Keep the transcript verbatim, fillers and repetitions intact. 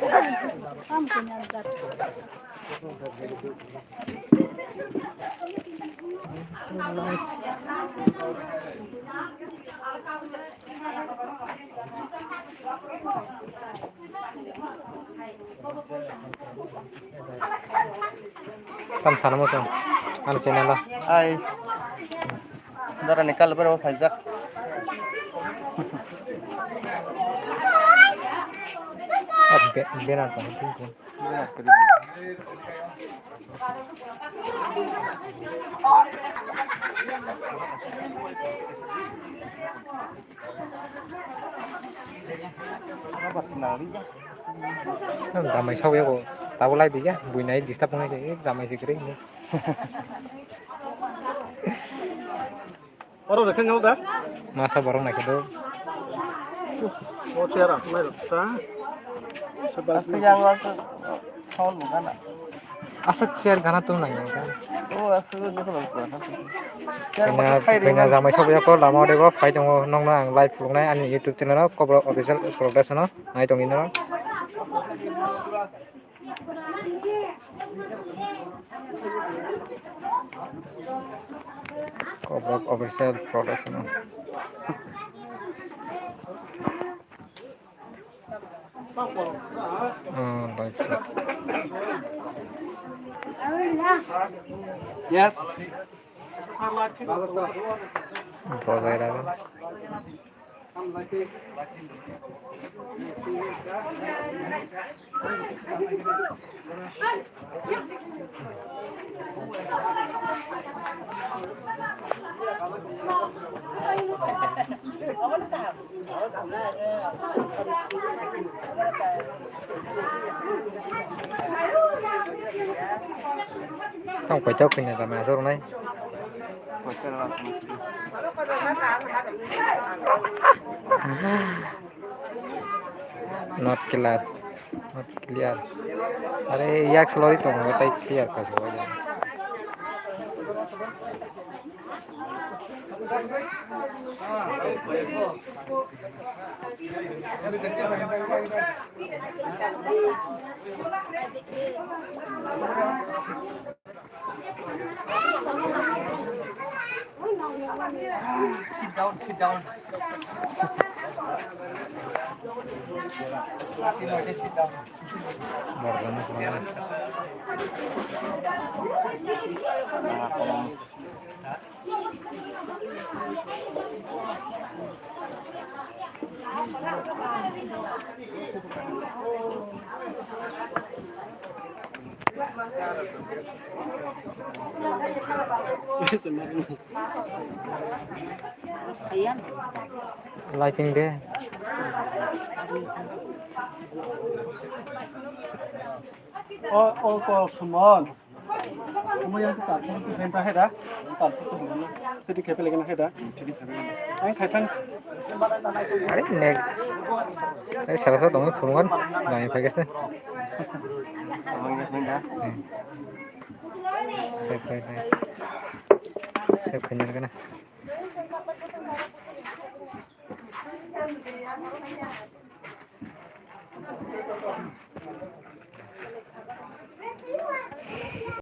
Tam sana mo chwng, ano channel o. Ai. Dara ni kal baro phaijak. Ah, be-, banner tong, tong, tong. Jamai sawi ko, tabo lai diya, bui nai disturb ngai se, jamai se kiri ni. Oro rekhe nyaw da? Masa borok naikhe do. O chair aswk nai rok sa. Aswk yang aswk sound bo gana. Aswk chair gana tong nai nang. O aswk ni kono ko. Chair bo khairi kanya na. Jamai sawi ko lama de bo phai tongo nongno ang live phunuknai ani YouTube channel o Kobra Official Production o nai tongwi norok. Kobrok Official Production. Oh, live chat. Yes. Bozai rago. Tong paithak khwina jamai aswk rwnai. Not clear. Not clear. Are yak slori tongo tai clear ka se. Sit down, sit down. Sit down. Lighting de. O, o, ko, Suman. Omo yang tu tak, tu benta hai da. Tak, tu tu mana? Tadi kepel lagi nak hai da. Tadi kepel lagi. Ang khai thang. Are nek. Ai sara sara tongwi phunukgo. Dai phai khe se. Omo yang hai da. Hmm. Save khai nai. Save khai nai kana.